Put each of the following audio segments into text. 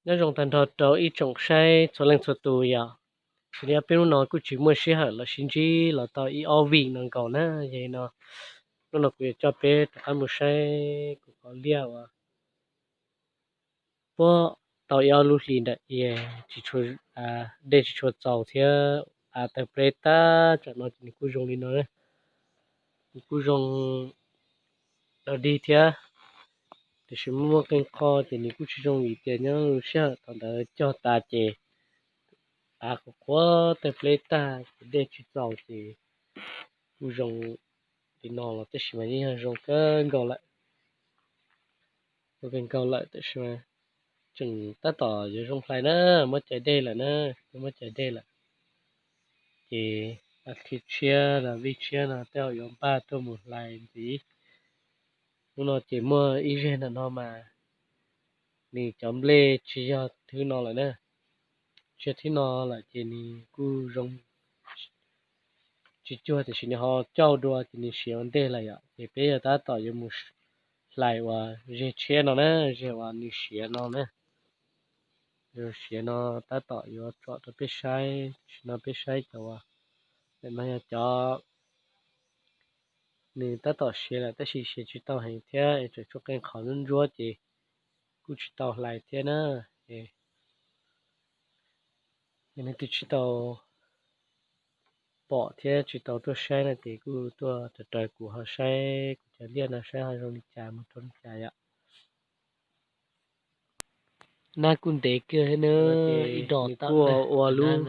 Nyob zoo tag nrho rau ib tsoom saib txhua leej txhua tus yom. Xws li peb hnub no kuj tsis muaj sij hawm los sib ntsib los tau ib ob vij no nkaus na, yog li no hnub no kuv yuav coj peb rov qab mus saib kuv qhov liaj uas puag tau ib ob lub hlis ntawm i tsis tshua, dej tsis tshua txaus thiab av tawg pleb tag tsam no ces nws kuj zoo li no, nws kuj zoo dog dig thiab. Tiam sis muaj muaj qee qho ces nws kuj tsis zoo vim tias nyob lub sij hawm thaum ntawd cog tas ces av qhuav qhuav tawg pleb tag ces dej tsis txaus ces kuj zoo li no los tab sis mas yeej yog zoo kawg nkaus lawm. Zoo kawg nkaus lawm tab sis mas tseem tab tom yuav zoo hlais na, muab cais dej lawm na, twb muab cais dej lawm. Ces a thib tshiab los vij tshiab no tej zaum yuav npaj tuaj mus hlais ntxiv. Hnub no ces muaj ib zeg ntawm no mas nws cov nplej tsis yog thwb no lawm na, tsis yog thwb no lawm ces nws kuj zoo tsis cuag tiam sis nws ho cauj dua ces nws siav ua ntej lawm yom. Ces peb yog tab tom yuav mus hlais uas zeg tshiab no na, zeg uas nws siav no na. Siav no tab tom yuav tsom rau peb saib, tam sim no peb saib cov uas, tam sim no yog cov nws tab tom siav lawm tab sis siav tsis tau heev thiab es tseem tshuav qee qhov ntsuab ntsuab ces kuj tsis tau hlais thiab na. Yog leej twg tsis tau pom thiab tsis tau tuaj saib no ces kuj tuaj raws raws kuv ho saib kuv cov liaj no saib ho zoo li cas mus rau li cas yom. Nab kuj ntev kiag thiab na, ib dos tawm ua lub,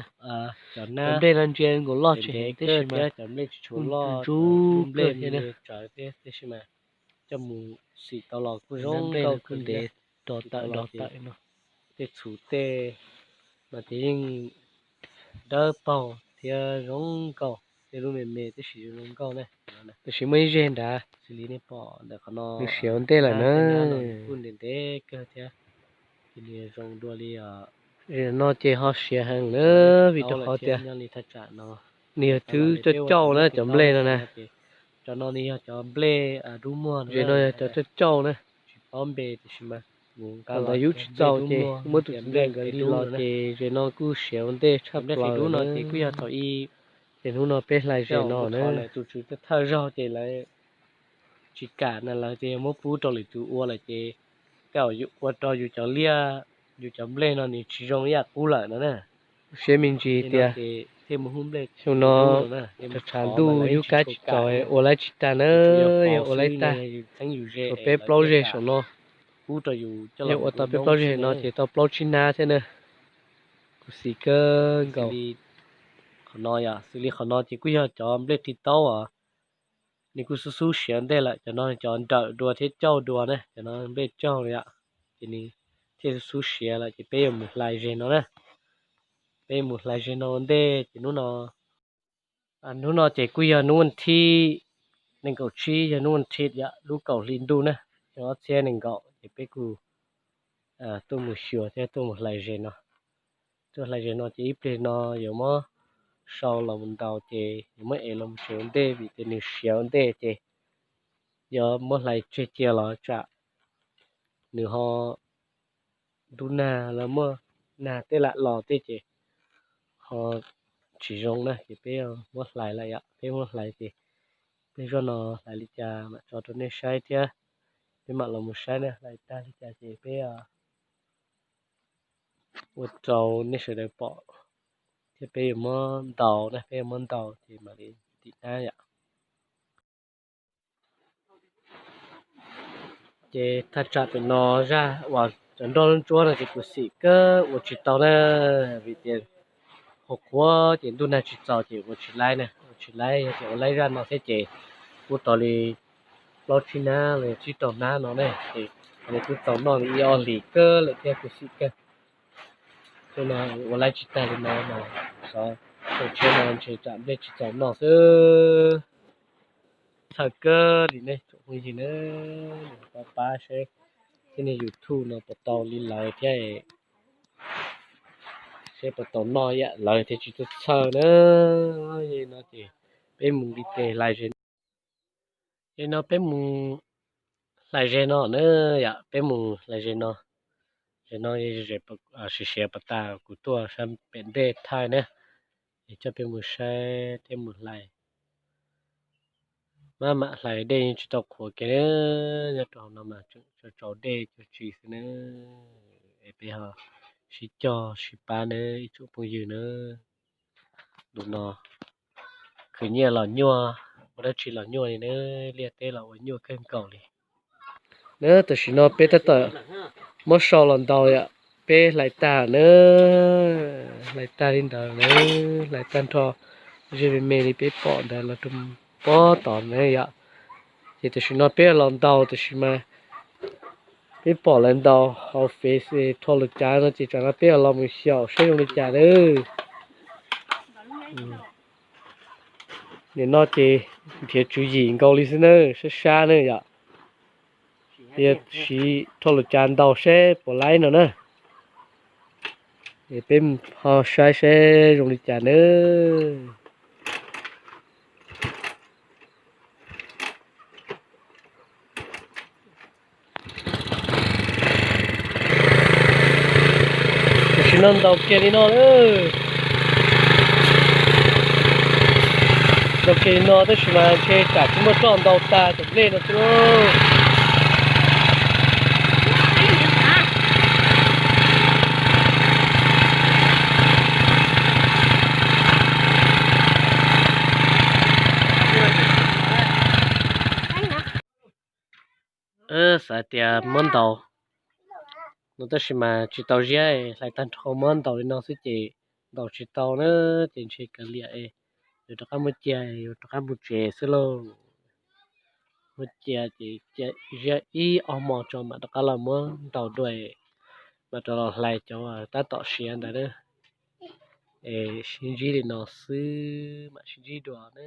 cov nplej no ntsia nkaus loj tsis heev tab sis mas kuj ntsuab ntsub nplej thiab na. Tab sis mas coj mus xim tau los kuj zoo nkauj kuj ntev, dos tawm dos tawm no. Tej txhuv tej mas ces yeej dawb paug thiab zoo nkauj, tej lub me me tab sis zoo nkauj na. Tab sis muaj ib zeg nrad, nws siav ua ntej lawm na, kuj ntev ntev kawg thiab. Ces nws zoo dua li, no ces ho siav heev lawm vim rau qhov tias nws yog thwb cauj cauj na cov nplej no na. Cov no nws yog cov nplej dub muag, zeg no yog cov cauj cauj na. Tsis paub npe tiam sis mas ntawd yus tsis txaus ces muab tus txiv ntxawm nkawd li los ces zeg no kuj siav ua ntej tshaj plaws no ces kuj yog thaum ib. Ces hnub no peb hlais zeg no na, tus tswv thawj zaug ces lawv tsis kam na, lawv tias yog muab pub rau lwm tus ua lawm ces tej zaum ua rau yus cov liaj, yus cov nplej no nws tsis zoo ib yam qub lawm no na. Siab me ntsis tias xyoo no tshav ntuj yub kab tsis txaus ua laib tsis tag na, yog ua laib tag, tshuav peb plaub zeg saum no. Yog ua tau peb plaub zeg no ces tau plaub tsib hnab thiab na. Kuv xim kawg nkaus. Qhov no, xws li qhov no ces kuj yog cov nplej qi taub os, nws kuj xub xub siav ntej lawm, cov no cov nrawm dua thiab cauj dua na, cov no nplej cauj yom, ces nws thiaj xub xub siav lawm ces peb yuav mus hlais zeg no na. Peb mus hlais zeg no ua ntej ces hnub no, hnub no ces kuj yog hnub vas thib nees nkaum tsib, yog hnub vas thib yom, lub kaum hli ntuj na, xyoo ob txhiab nees nkaum ces peb kuj tuaj mus xyuas thiab tuaj mus hlais zeg no. Tuaj hlais zeg no ces ib pliag no yuav muab sau los mus ntaus ces yuav muab ev los mus tsev ua ntej vim tias nws siav ua ntej ces yog muab hlais tseg cia los tsam nws ho ntub nag los muaj nag tej lam los tej ces ho tsis zoo na, ces peb muab hlais lawm yom, peb muab hlais ces peb zoj no hlais li cas mam tso rau nej saib thiab. Peb mam los mus saib na, hlais tag li cas ces peb ua rau nej sawv daws pom thiab peb yuav muab ntaus na, peb yuav muab ntaus ces mam li tim hnab yom. Ces thaj tsam pem no zaj uas cov nroj ntsuab no ces kuv xim kawg ua tsis tau na, vim tias qhuav qhuav ces ntuj nag tsis txaus ces ua tsis laib na, ua tsis laib yog tias ua laib zaj no thiab ces kuj tau li plaub tsib hnab los tsib rau hnab no ne, ces kuj txaus noj li ib ob hlis kawg lawm thiab kuv xim kawg. Ua laib tsis tag li no mas xyov, xyoo tshiab no ntshe tsam nplej tsis txaus noj xwb. Txhawj kawg li nej tsoom phooj ywg na, pab pab seb thiab nej YouTube no puas tau li lawv thiab, seb puas tau noj ib yam lawv thiab tsis txhawj na. No ces peb mus li tes hlais ze, no peb mus hlais ze no na, yom, peb mus hlais ze no. Ces no siav siav pas tas kuv tuaj sab pem ntej thaij na, es coj peb mus saib thiab mus hlais. Maj mam hlais dej yeej tsis tau qhuav kiag na, nyob rau hauv no mas tseem tsaus dej cuag tsi xwb na. Es peb ho sib cog sib pab na ib tsoom phooj ywg na. Ntu no khwv nyiaj los nyuaj, ua dab tsi los nyuaj li na, liaj teb los ua nyuaj kawg nkaus li. Na tam sim no peb tab tom muab sau los ntaus yom, peb hlais tag na, hlais tag li ntawd na, hlais tag nrho, ze me me li peb pom ntawd los rau pob tod na yom. Ces tam sim no peb los ntaus tam sim mas peb pom lawv ntaus hauv Face rho lus cav no ces tsam no peb los mus xyaum saib zoo li cas na. Nim no ces nrhiav tswv yim nkaus li xwb na, sab sab na yom. Yog siv rho lus cav ntaus seb puas laib no na. Es peb ho saib seb zoo li cas na. Tam sim no ntaus kiag li no lawm. Ntaus kiag li no tab sis mas ntshe tsam tsis muaj roj ntaus tag tus nplej no xwb lauj. Xav tias muab ntaus no tab sis mas tsis tau ziab, hlais tag nrho muab ntaus li no xwb ces ntaus tsis tau na, ces ntshe kav liam es yuav rov qab muab cia, yuav rov qab mus tsev xwb lauj. Muab cia ces cia ziab ib ob hmo tso mam rov qab los muab ntaus dua, mam rov los hlais cov tab tom siav ntawd na. Es sib ntsib li no xwb mam sib ntsib dua na.